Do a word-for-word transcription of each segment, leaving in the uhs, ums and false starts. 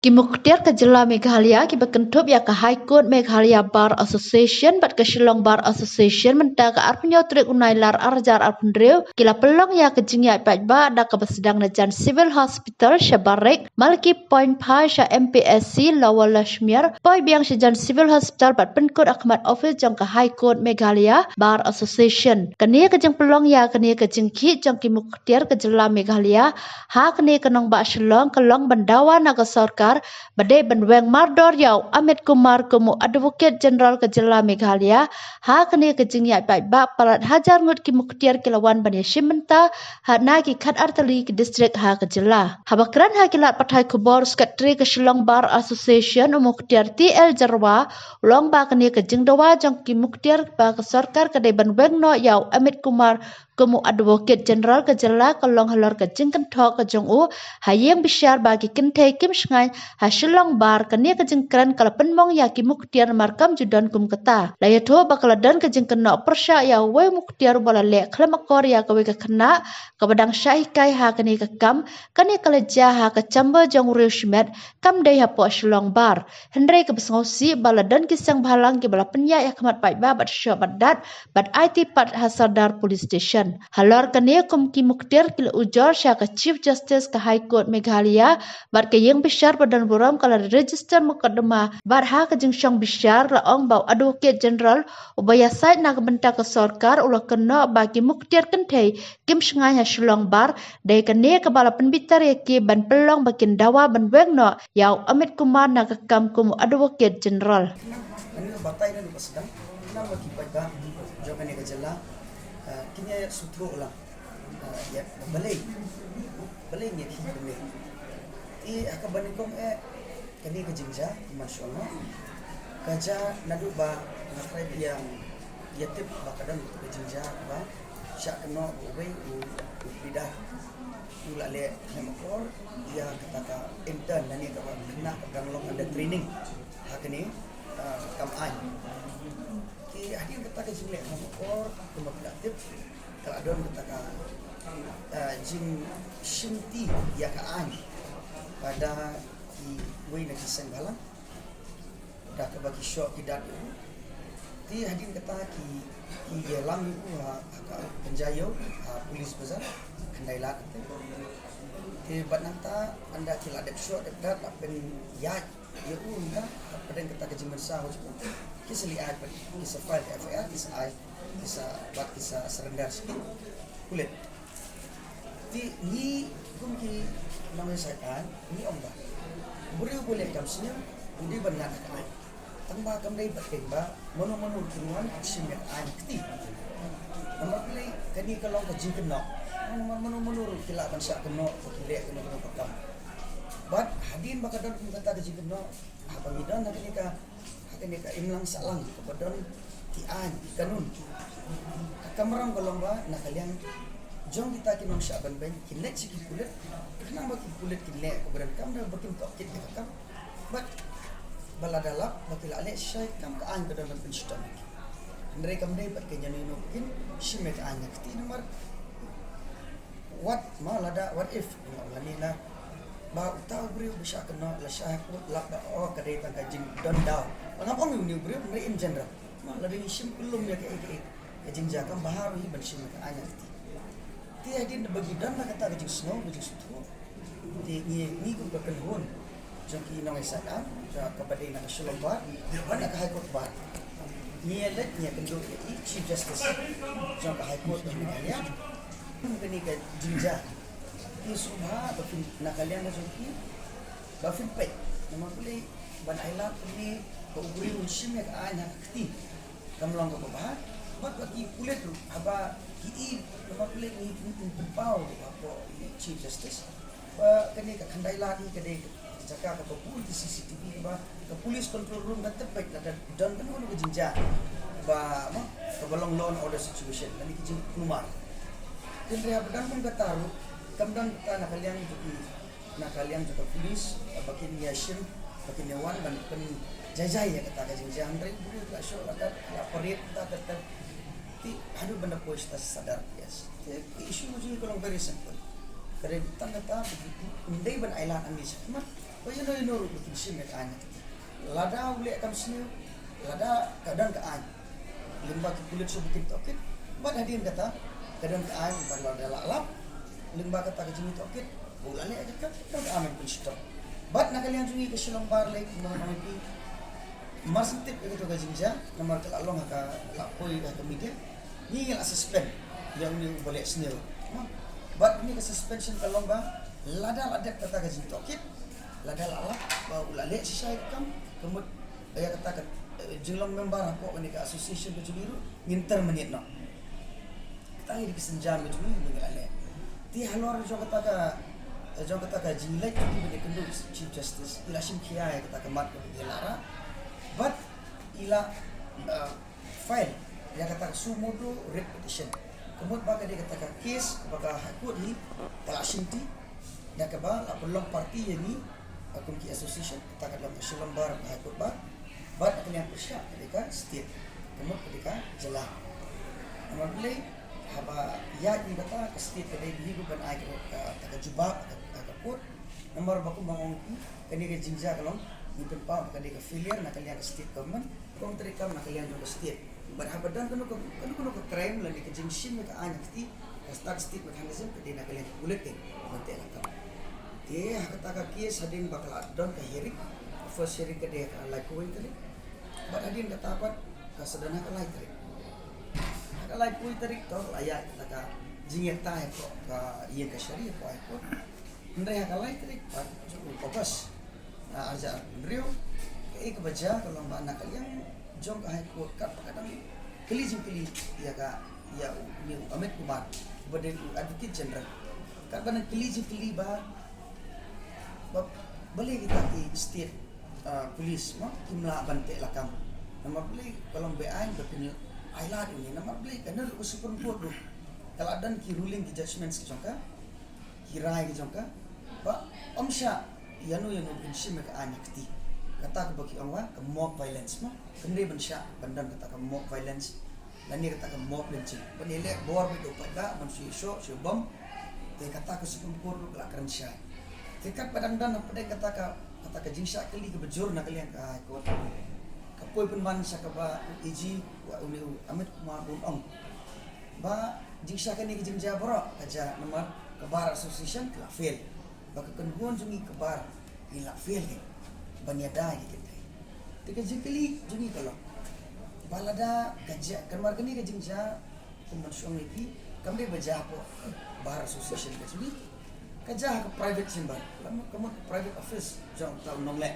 Ki muktiar ka jylla Meghalaya kiba kynthup ïa ka High Court Meghalaya Bar Association bad ka Shillong Bar Association mynta ka arphew tarik u Nailar arhajar arphew hynriew ki la pynlong ïa ka jingïaid paidbah da kaba sdang na jan Civil Hospital sha Barrack, Malki Point Pha sha M P S C Lower Lashmere, poi biang sha jan Civil Hospital bad pynkut ha khmat office jong ka High Court Meghalaya Bar Association. Kane ka jingpynlong ïa kane ka jingkhih jong ki muktiar ka jylla Meghalaya ha kane ka nongbah Shillong ka long ban dawa na ka sorkar ba dei ban weng mardor ïa u Amit Kumar kum u Advocate General ka jylla Meghalaya. Ha kane ka jingïaid paidbah palat hajar ngut ki muktiar ki la wan ban ïashim bynta ha na ki khatar tylli ki district ha ka jylla. Haba kren ha ki lad pathai khubor, Secretary ka Shillong Bar Association u muktiar T L Jyrwa u ong ba kane ka jingdawa jong ki muktiar ba ka sorkar ka dei ban weng noh ïa u Amit Kumar kum u Advocate General ka jylla ka long halor ka jingkynthoh ka jong u ha ïing bishar ba ki kynthei kim shngaiñ ha Shillong Bar. Kane ka jingkren ka la pynmong ïa ki muktiar namar kam ju don kum kata. La ïathuh ba ka la don ka jingkynnoh pyrshah ïa uwei u muktiar uba la leh khlem akor ïa kawei ka khynnah kaba dang shah hikai ha kane ka kam. Kane ka la jia ha ka chamber jong u riew shimet, kam dei hapoh Shillong Bar. Hynrei kaba sngewsih ba la don ki seng bhalang kiba la pynïaid ha khmat paidbah bad shoh bad dat bad aiti pat ha Sordar Police Station. Halor kane kum ki muktiar ki la ujor sha ka Chief Justice ka High Court Meghalaya bad ka ïing bishar ba don burom ka la register mukotduma bad ha ka jingshong bishar la ong ba u Advocate General uba ïasaid na ka bynta ka sorkar u la kynnoh ba ki muktiar kynthei kim shngaiñ ha Shillong Bar, dei kane kaba la pynbitar ïa ki ban pynlong ba kin dawa ban weng noh ïa u Amit Kumar na ka kam kum u Advocate General. Ngan batai na ka sdang na ma ki paidbah jong kane ka jylla, eh, kin ïa suthu lang. Eh, ïa balei, balei ngi ki kane. I ha kaba nyngkong eh kane ka jingjia man shuwa ka jia naduh ba nga trai biang ïa tip ba ka don ka jingjia ba shah kynnoh ba uwei u, u pidar u la leh khlem akor ïa kata ka intern lane kaba khynnah kaba dang long under training ha kane, ah, kam aiñ. Ki hadien kata ka jingleh khlem akor kumba phi la tip ka la don kata ka, ah, jingshimti ïa ka aiñ. Pada kiwei na ki seng bhalang da kaba ki shoh ki dat ïa u. Te hadien kata ki, ki ïalam ïa u ha, ha ka pynjah ïa u ha Police Bazar, Khyndai Lad te. Te bad nangta ynda ki la dep shoh dep dat la pynïaid ïa u nangta ha pdeng kata ka jingmynsaw jong u. Ki sa leit ai pat, ki sa file ka F I R, ki sa ai, ki sa, bad ki sa surrender sha ki pulit. Te ngi kum ki nongïasaid aiñ ngi ong ba u briew uba leh kam sniew u dei ban ngat ha ka aiñ. Tang ba kam dei ba keiñ ba mano mano ruh kin wan shim ïa ka aiñ ha kti. Namar balei kane ka long ka jingkynnoh. Namar mano mano ruh ki lah ban shah kynnoh ba ki leh kano kano ka kam. Bad hadien ba ka don kum kata ka jingkynnoh, haba ngi don ha kane ka Ha kane ka imlang sahlang kaba don ki aiñ ki kanun. Ka kamram ka long ba na ka liang jong kita ki nongshah ban beiñ kin leit sha ki pulit. Khnang ba ki pulit kin leh kaba donkam da ba kin tohkit ïa ka kam. Bad ba lada lap ba ki la leh shisha ïa ka kam ka aiñ ka don ban pynshitom ïa ki. Hynrei kam dei bad ka ïano ïano ba kin shim ïa ka aiñ ha kti namar What, ma lada, what if, ma lada na ba uta u briew ba shah kynnoh la shah ha court lap ba, oh, ka dei tang ka jingdon daw. Ba ngam ong ïa une u briew, hynrei in general. Ma lada ngi shim kyllum ïa kaei kaei ka jingjia kam bha ruh hi ban shim ïa ka aiñ ha kti. Te hadien ba ngi don la kata ka jingsngew ka jingsngewthuh. Te ngi, ngi kum ka kynhun jong ki nongïasaid aiñ, jong kaba dei na ka Shillong Bar bad na ka High Court Bar. Ngi ïa leit ngi ïa kynduh ïa i Chief Justice jong ka High Court of Meghalaya. Kum kane ka jingjia, ki sngewbha ba phin, na ka liang ka jong ki, ba phin peit namar balei ban ailad kumne ba u briew un shim ïa ka aiñ ha ka kti. Kam long kaba bha bad ba ki pulit ruh haba ki i namar balei ngi pynpaw ruh hapoh i Chief Justice. Ba kane ka Khyndai Lad hi ka dei ka jaka kaba bun ki C C T V kaba ka police control room kan tep beit lada don kano kano ka jingjia ba, ma, kaba long law and order situation lane ki jingkulmar. Hynrei haba don kum kata ruh kam don kata na ka liang jong ki, na ka liang jong ka police ba kin ïa shim, ba kin ïa wan ban pynjaijai ïa kata ka jingjia. Hynrei u briew u la shoh la kat la parade kata kata. Te haduh ban da poi sha Sadar P S. Te ka issue ka jong ngi ka long very simple. Ka dei tang kata ba ki, ym dei ban ailad hangne shakhmat. Ba ïano ïano ruh ba kin shim ïa ka aiñ. Lada u leh kam sniew, lada ka don ka aiñ, lyngba ki pulit shuh ba kin tohkit. Bad hadien kata ka don ka aiñ, bad lada la lap lyngba kata ka jingtohkit, u la leh ka kam, ka don ka aiñ ban pynshitom. Bad na ka liang jong ngi ka Shillong Bar lei, kumba nga ong ïa phi, mar shen tip ïa kato ka jingjia, namar ka la long ha ka, la poi ha ka media. Ngi la suspend ïa une uba leh sniew. Bad une ka suspension ka long ba lada la dep kata ka jingtohkit, lada la lap ba u la leh shisha ïa ka kam, ka mut ïa kata ka, eh, jinglong member hapoh kane ka association ka jong ngi ruh ngin terminate noh. Kata hi ka sienjam ka jong ngi ba ngi la leh. Te halor jong kata ka, jong kata ka jingleit jong ngi ban ïakynduh Chief Justice, i la shim khia ïa kata ka mat kaba ngi la rah. Bad i la, eh, file ïa kata ka suo motu writ petition. Ka mut ba ka dei kata ka case ba ka High Court hi ka la shimti, da kaba la pynlong party ïa ngi, eh, kum ki association, kata ka long ka Shillong Bar, ka High Court Bar. Bad ka liang pyrshah ka dei ka state, ka mut ka dei ka jylla. Namar balei, haba ïaid ïa kata ka state ka dei ba hi ban ai ka, ka, ka jubab ha ka, ka court. Namar ba kumba nga ong ïa phi, kane ka jingjia ka long, ngi pynpaw ba ka dei ka failure na ka liang ka state government, kam trei kam na ka liang jong ka state. Bad haba don kano kano, kano kano ka crime lane ka jingshim ïa ka aiñ ha kti, ka state mechanism ka dei na ka liang ka pulit te ban teh lakam. Te ha kata ka case hadien ba ka la don ka hearing, first hearing ka dei ha ka laiphew tarik. Bad hadien kata pat ka sa don ha ka lai tarik. Ha ka laiphew tarik to la ïaid kata ka jingïatai hapoh ka ïing kashari hapoh High Court. Hynrei ha ka lai tarik pat jong u August, ah, arhajar arphew hynriew, kaei kaba jia ka long ba na ka liang jong ka High Court katba ka dang kylli jingkylli ïa ka, ïa u, ïa u Amit Kumar ba dei u Advocate General. Katba dang kylli jingkylli ba, ba, balei kita ki state, ah, police mo kim lah ban teh lakam. Namar balei ka long beaiñ ba phin ailad ïa une, namar balei ka, na ruh ka Supreme Court ruh ka la don ki ruling, ki judgments ki jong ka, ki rai ki jong ka, ba ym shah ïano ïano ban shim ïa ka aiñ ha kti. Kata kaba ki ong ba ka mob violence mo, kam dei ban shah ban don kata ka mob violence lane kata ka mob lynching. Ban ïaleh bor bad u paidbah ban shu ïashoh shu bom. Te kata ka Supreme Court ruh ka la kren shai. Te katba dang don hapdeng kata ka, kata ka jingshah kylli kaba jur na ka liang ka High Court, ka poi pynban sha kaba u AG, wa une u Amit Kumar, un ong ba jingshah kane ka jingjia baroh ka jia namar ka Bar Association ka la fail. Ba ka kynhun jong ngi ka bar ngi la fail hi ban ïada ïa ki kynthei. Te ka jingkylli jong ngi ka long ba lada ka jia, ka namar kane ka jingjia, kum ban shu ong ïa phi, kam dei ba jia hapoh Bar Association ka jong ngi, ka jia ha ka private chamber, lane ka mut ka private office jong uta u nongleh.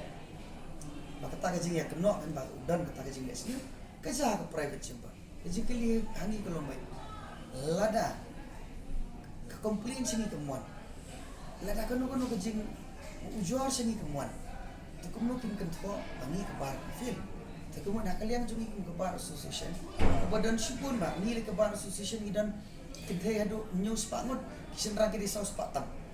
Ba kata ka jingïakynnoh kan ba u don kata ka jingleh sniew, ka jia ha ka private chamber. Ka jingkylli ha ngi ka long ba lada ka complaint sha ngi kam wan, lada kano kano ka jingujor sha ngi kam wan, te kumno kin kynthoh ba ngi ka bar ka fail? Te kumno na ka liang jong ngi kum ka Bar Association, kaba don shibun ba ngi lei ka Bar Association ngi don kynthei haduh hynñiew spah ngut, ki shynrang ki dei saw spah tam.